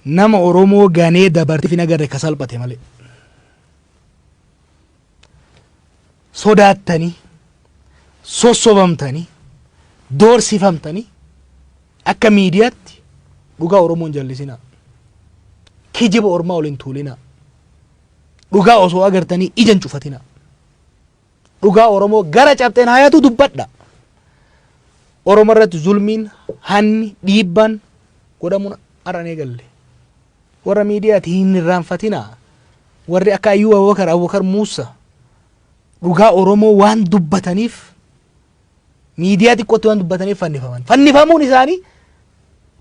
Nama Oromoo ganee dabartee hin agarre ka salphate malee. Sodaattanii, sossobamtanii, doorsifamtanii akka miidiyaatti dhugaa Oromoo hin jallisinaa. Kijiba ormaa ol hin tuulinaa. Dhugaa osoo agartanii ija hin cufatinaa. Dhugaa Oromoo gara cabxeen hayatu dubbadha. Oromoo irratti zulmiin, hanni, dhiibbaan godhamuun har'a hin eegalle. Warra miidiyaati hin irraanfatinaa. Warri akka Ayyuu Abubakar, Abubakar Muussa dhugaa Oromoo waan dubbataniif miidiyaa xiqqootti waan dubbataniif fannifaman. Fannifamuun isaanii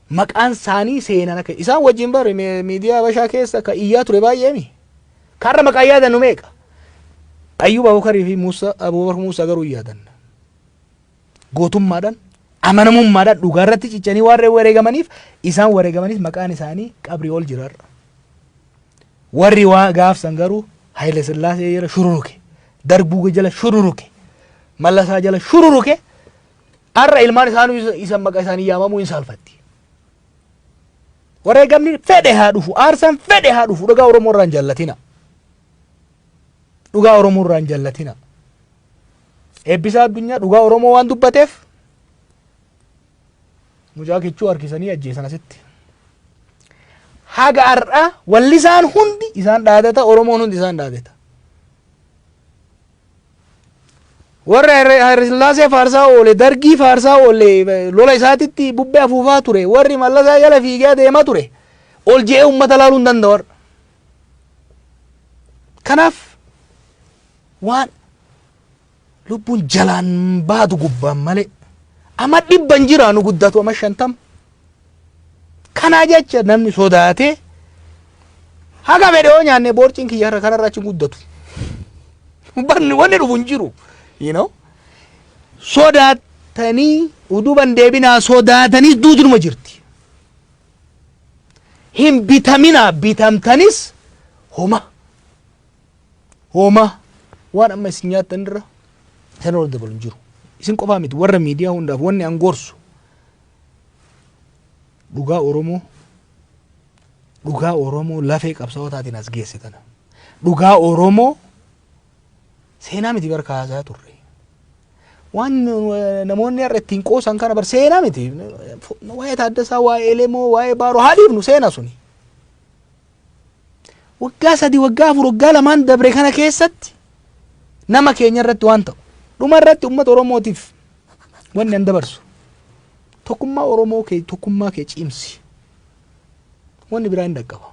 maqaan isaanii seenan akka isaan wajjin bare miidiyaa Habashaa keessa ka iyyaa ture baay'eemi. Karra maqaa yaadannu meeqa? Ayyuub Abukarii fi Muusaa Abubakar Muusaa garuu hin yaadanna. Gootummaadhaan amanamummaadhaan dhugaa irratti cichanii waan wareegamaniif isaan wareegamaniif maqaan isaanii qabrii ol jira har'a. Warri waa gaafsan garuu Haayile Sillaasee jala shururuke, Darbuu jala shururuke, Mallasaa jala shururuke har'a ilmaan isaanii isa maqaa isaanii yaamamuu hin saalfatti. Wareegamni fedhe haa dhufu, aarsaan fedhe haa dhufu, dhugaa Oromoo irraa hin jallatina. Dhugaa Oromoo irraa hin jallatina. Eebbisaa Addunyaa dhugaa Oromoo waan dubbateef mucaa kichuu harkisanii ajjeesan asitti. Haga har'aa wallisaan hundi isaan dhaadata, Oromoon hundi isaan dhaadata. Warra Hayilasillaasee faarsaa oole, Dargii faarsaa oole, lola isaatitti bubbee afuufaa ture, warri Mallasaa jala fiigee adeemaa ture, ol je'ee uummata laaluu hin danda'u har'a. Kanaaf waan lubbuun jalaan baatu gubbaan malee ama dhibban jiraanu guddatu ama 50. Kanaa jecha namni sodaatee haga fedhe yoo nyaanne boorciin kiyya har'a kanarra achi hin guddatu. Barni wanni dhufu hin jiru. You know? Sodaatanii uduban deebinaa sodaatanii duutinuma jirti. Hin bitaminaa bitamtanis homa. Homa waan amma isin nyaattan irra sana ol dabalu hin jiru. Isin qofaa miti warra miidiyaa hundaaf wanni an gorsu dhugaa Oromoo dhugaa Oromoo lafee qabsaa'otaatiin as geesse tana. Dhugaa Oromoo seenaa miti bar kaasaa turre. Waan namoonni har'a ittiin qoosan kana bar seenaa miti. Waa'ee Taaddasaa, waa'ee Elemoo, waa'ee Baaroo haa dhiifnu seenaa suni. Waggaa 3, waggaa 4, waggaa lamaan dabre kana keessatti nama keenya irratti waan ta'u. Dhuma irratti uummata Oromootiif wanni an dabarsu tokkummaa Oromoo kee tokkummaa kee cimsi. Wanni biraa hin dhaqqaba.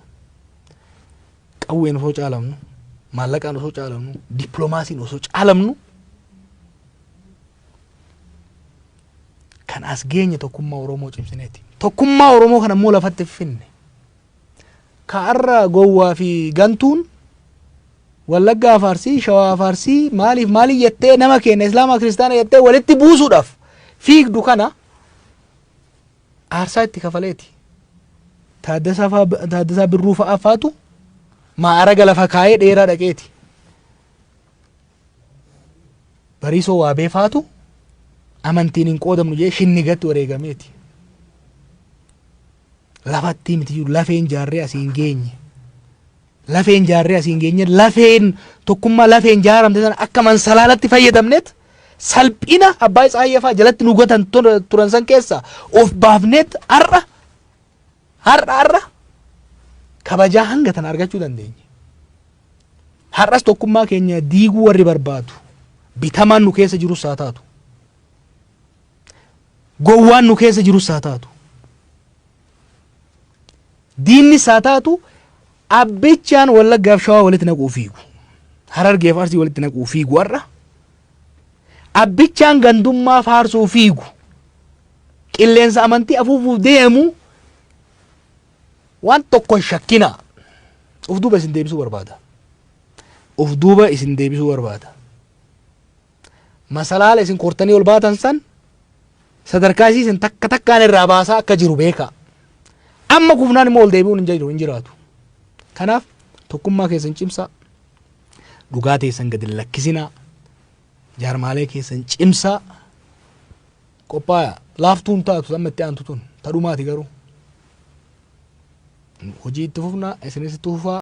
Qawween osoo caalamnu, maallaqaan osoo caalamnu, dippiloomaasiin osoo caalamnu kan as geenye tokkummaa Oromoo cimsineeti. Tokkummaa Oromoo kana immoo lafatti finne. Ka har'a gowwaa fi gantuun Wallaggaa Faarsii, Shawaa Faarsii maaliif maalii jettee nama keenya Islaamaa Kiristaana jettee walitti buusuudhaaf fiigdu kana aarsaa itti kafaleeti. Taaddasaa faa- Taaddasaa Birruu fa'aa faatu maa'araga lafa kaayee dheeraa dhaqeeti. Bariisoo Waabee faatu amantiin hin qoodamnu jedhee shinnigatti wareegameeti. Lafatti miti jiru lafeen jaarree asiin geenye. Lafeen jaarree asiin geenye lafeen tokkummaa lafeen jaaramte sana akka mansalaalatti fayyadamneet salphina abbaa Tsaayyee fa'aa jalatti nu gatan turan san keessaa of baafneet har'a har'a har'a kabajaa hanga tana argachuu dandeenye. Har'as tokkummaa keenya diiguu warri barbaadu bitamaan nu keessa jirus haa taatu. Gowwaan nu keessa jirus haa taatu. Diinnis haa taatu abbichaan Wallaggaaf Shawaa walitti naquu fiigu. Harargeef Arsii walitti naquu fiigu har'a. Abbichaan gandummaa faarsuu fiigu. Qilleensa amantii afuufuuf deemu waan tokko hin shakkinaa. Of duuba isin deebisuu barbaada. Of duuba isin deebisuu barbaada. Masalaala isin kortanii ol baatan san sadarkaa isii isin takka takkaan irraa baasaa akka jiru beekaa. Amma kufnaan immoo ol deebi'uun hin jiru hin jiraatu. Kanaaf tokkummaa keessan cimsaa. Dhugaa teessan gadi hin lakkisinaa. Jaarmaalee keessan cimsaa. Qophaa'aa. Laaftuu hin taatu amma itti aantu tun. Ta dhumaati garuu. Hojii itti fufnaa, isinis itti fufaa.